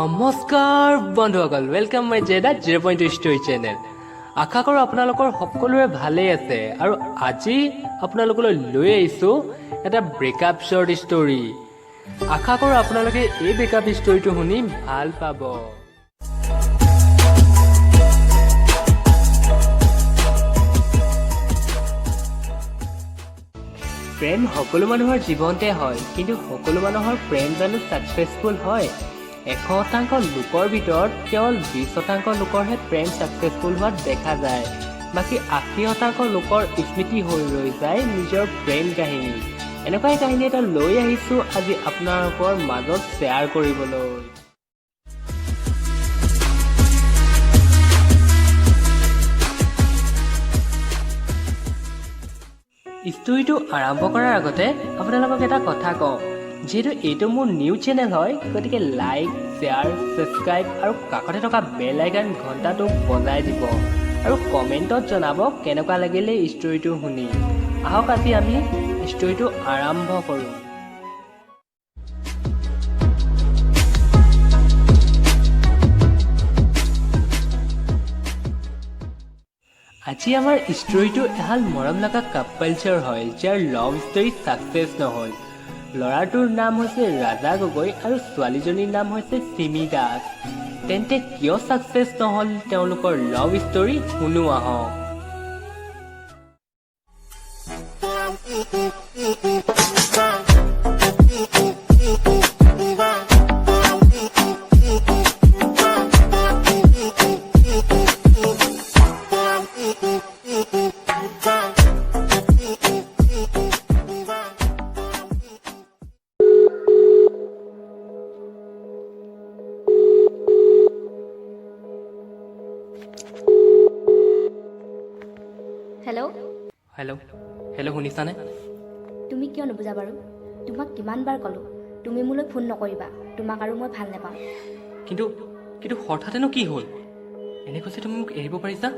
নমস্কাৰ বন্ধুসকল, welcome my Zeda 0.2 story channel. আশা কৰোঁ আপোনালোকৰ সকলোৰে ভালেই আছে আৰু আজি আপোনালোকলৈ লৈ আহিছোঁ এটা ব্ৰেকআপ শ্বৰ্ট ষ্টৰী। আশা কৰোঁ আপোনালোকে এই ব্ৰেকআপ ষ্টৰীটো শুনি ভাল পাব। প্ৰেম সকলো মানুহৰ জীৱনতে হয়, কিন্তু সকলো মানুহৰ প্ৰেম জানো ছাকচেছফুল হয়? 100% লোকৰ ভিতৰত কেৱল 20% লোকৰহে প্ৰেম ছাকচেছফুল হোৱা দেখা যায়। বাকী 80% লোকৰ স্মৃতি হৈ ৰৈ যায় নিজৰ প্ৰেম কাহিনী। এনেকুৱাই কাহিনী এটা লৈ আহিছোঁ আজি আপোনালোকৰ মাজত শ্বেয়াৰ কৰিবলৈ। ষ্টৰীটো আৰম্ভ কৰাৰ আগতে আপোনালোকক এটা কথা কওঁ। যিহেতু এইটো মোৰ নিউ চেনেল হয়, গতিকে লাইক, শ্বেয়াৰ, ছাবস্ক্ৰাইব আৰু কাষতে থকা বেল আইকন ঘণ্টাটো বজাই দিব আৰু কমেণ্টত জনাব কেনেকুৱা লাগিলে ষ্টৰীটো শুনি। আহক, আজি আমি ষ্টৰীটো আৰম্ভ কৰোঁ। আজি আমাৰ ষ্টৰীটো এহাল মৰম লগা কাপলছৰ হয়, যাৰ লভ ষ্টৰী ছাকচেছ নহ'ল। ল'ৰাটোৰ নাম হৈছে ৰাজা গগৈ আৰু ছোৱালীজনীৰ নাম হৈছে চিমি দাস। তেন্তে কিয় ছাকচেছ নহ'ল তেওঁলোকৰ লভ ষ্টৰী, শুনো আহক। হেল্ল'। হেল্ল', হেল্ল', শুনিছানে? তুমি কিয় নুবুজা বাৰু? তোমাক কিমানবাৰ ক'লোঁ, তুমি মোলৈ ফোন নকৰিবা, তোমাক আৰু মই ভাল নাপাওঁ। কিন্তু হঠাতেনো কি হ'ল এনেকৈ যে তুমি মোক এৰিব পাৰিছা?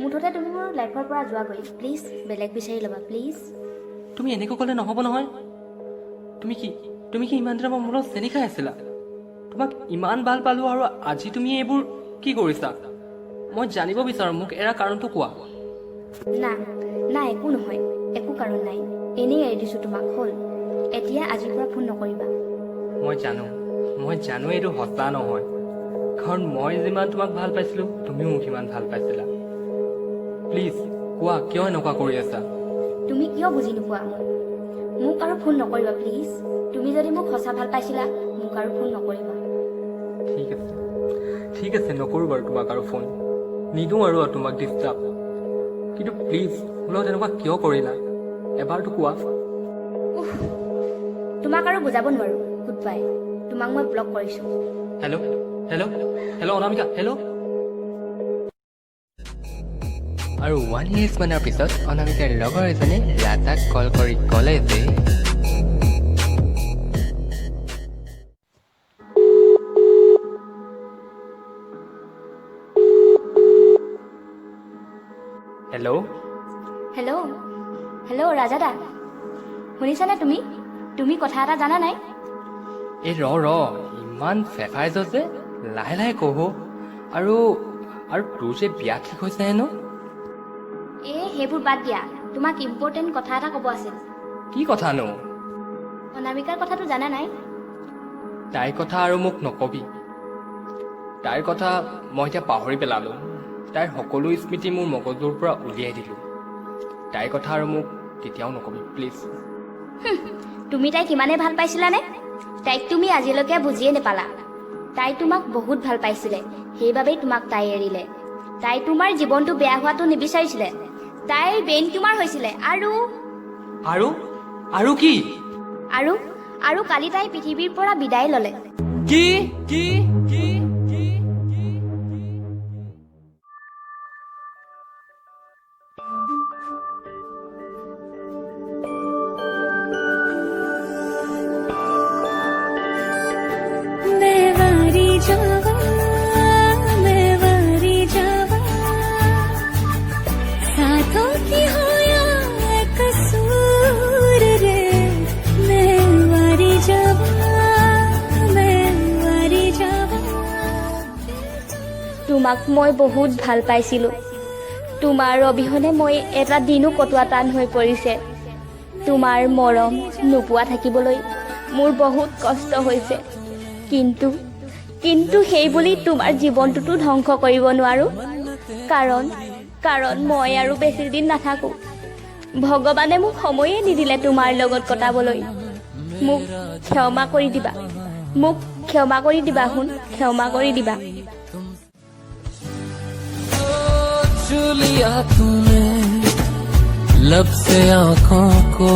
মুঠতে তুমি মোৰ লাইফৰ পৰা যোৱাগৈ প্লিজ। বেলেগ বিচাৰি ল'বা প্লিজ। তুমি এনেকৈ ক'লে নহ'ব নহয়। তুমি কি ইমান দিনৰ পৰা মোৰ লগত চেনি খাই আছিলা? তোমাক ইমান ভাল পালোঁ আৰু আজি তুমি এইবোৰ কি কৰিছা? মই জানিব বিচাৰোঁ, মোক এৰা কাৰণটো কোৱা। না না, একো নহয়, একো কাৰণ নাই। এনেই এৰি দিছোঁ তোমাক, হ'ল। এতিয়া আজিৰ পৰা ফোন নকৰিবা। মই জানো এইটো সঁচা নহয়, কাৰণ মই যিমান তোমাক ভাল পাইছিলোঁ, তুমিও মোক সিমান ভাল পাইছিলা। প্লিজ কোৱা, কিয় এনেকুৱা কৰি আছা? তুমি কিয় বুজি নোপোৱা মোক? মোক আৰু ফোন নকৰিবা প্লিজ। তুমি যদি মোক সঁচা ভাল পাইছিলা, মোক আৰু ফোন নকৰিবা। ঠিক আছে, ঠিক আছে, নকৰোঁ বাৰু তোমাক আৰু ফোন নিদিওঁ আৰু তোমাক ডিষ্টাৰ্ব। কিন্তু প্লিজ, মোৰ লগত এনেকুৱা কিয় কৰিলা, এবাৰতো কোৱা। উফ, তোমাক আৰু বুজাব নোৱাৰোঁ। Good bye. তোমাক মই ব্লক কৰিছোঁ। Hello', hello', hello', Anamika, hello'. আৰু ওৱান ইয়েৰ্ছ মানৰ পিছত অনামিকাৰ লগৰ এজনে ৰাজাক কল কৰি ক'লে যে হেল্ল'। হেল্ল', হেল্ল', ৰাজাদা, শুনিছানে তুমি? তুমি কথা এটা জানা নাই? এই ৰ ৰ, ইমান ফেফাইছ যে, লাহে লাহে কহো। আৰু তোৰ যে বিয়া ঠিক হৈছে হেনো? এই সেইবোৰ বাদ দিয়া, তোমাক ইম্পৰ্টেণ্ট কথা এটা ক'ব আছিল। কি কথানো? অনামিকাৰ কথাটো জানা নাই? তাইৰ কথা আৰু মোক নকবি। তাইৰ কথা মই এতিয়া পাহৰি পেলালোঁ। তাইৰ সকলো স্মৃতি মোৰ মগজুৰ পৰা উলিয়াই দিলোঁ। তাইৰ কথা আৰু মোক কেতিয়াও নকবি প্লিজ। তুমি তাইক ইমানেই ভাল পাইছিলানে? তাইক তুমি আজিলৈকে বুজিয়ে নাপালা। তাই তোমাক বহুত ভাল পাইছিলে, সেইবাবেই তোমাক তাই এৰিলে। তাই তোমাৰ জীৱনটো বেয়া হোৱাটো নিবিচাৰিছিলে। তাইৰ ব্ৰেইন টিউমাৰ হৈছিলে আৰু আৰু আৰু কি? আৰু কালি তাই পৃথিৱীৰ পৰা বিদায় ল'লে। কি কি কি কি কি? ਮੈਂ ਵਾਰੀ ਜਾਵਾਂ, ਮੈਂ ਵਾਰੀ ਜਾਵਾਂ, ਸਾਥੋਂ ਕੀ ਹੋਇਆ ਕਸੂਰ ਰੇ। ਮੈਂ ਵਾਰੀ ਜਾਵਾਂ, ਮੈਂ ਵਾਰੀ। তোমাক মই বহুত ভাল পাইছিলোঁ। তোমাৰ অবিহনে মই এটা দিনো কটোৱা টান হৈ পৰিছে। তোমাৰ মৰম নোপোৱা থাকিবলৈ মোৰ বহুত কষ্ট হৈছে, কিন্তু সেইবুলি তোমাৰ জীৱনটোতো ধ্বংস কৰিব নোৱাৰোঁ। কাৰণ মই আৰু বেছি দিন নাথাকোঁ। ভগৱানে মোক সময়ে নিদিলে তোমাৰ লগত কটাবলৈ। মোক ক্ষমা কৰি দিবা, মোক ক্ষমা কৰি দিবা সোণ, ক্ষমা কৰি দিবা। छू लिया तूने लब से आंखों को,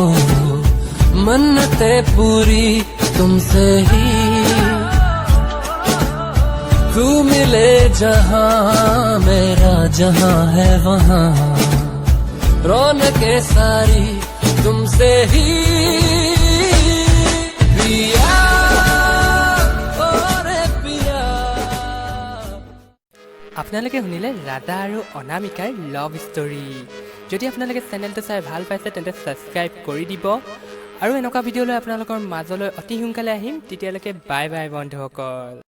मन्नतें पूरी तुमसे ही। तू मिले जहां, मेरा जहां है वहां, रौनकें सारी तुमसे ही। पिया, ओ रे पिया। আপোনালোকে শুনিলে ৰাধা আৰু অনামিকাৰ লাভ ষ্টৰী। যদি আপোনালোকে চেনেলটো চাই ভাল পাইছে, তেন্তে ছাবস্ক্ৰাইব কৰি দিব আৰু এনেকুৱা ভিডিঅ' লৈ আপোনালোকৰ মাজলৈ অতি সোনকালে আহিম। তেতিয়ালৈকে বাই বাই বন্ধুসকল।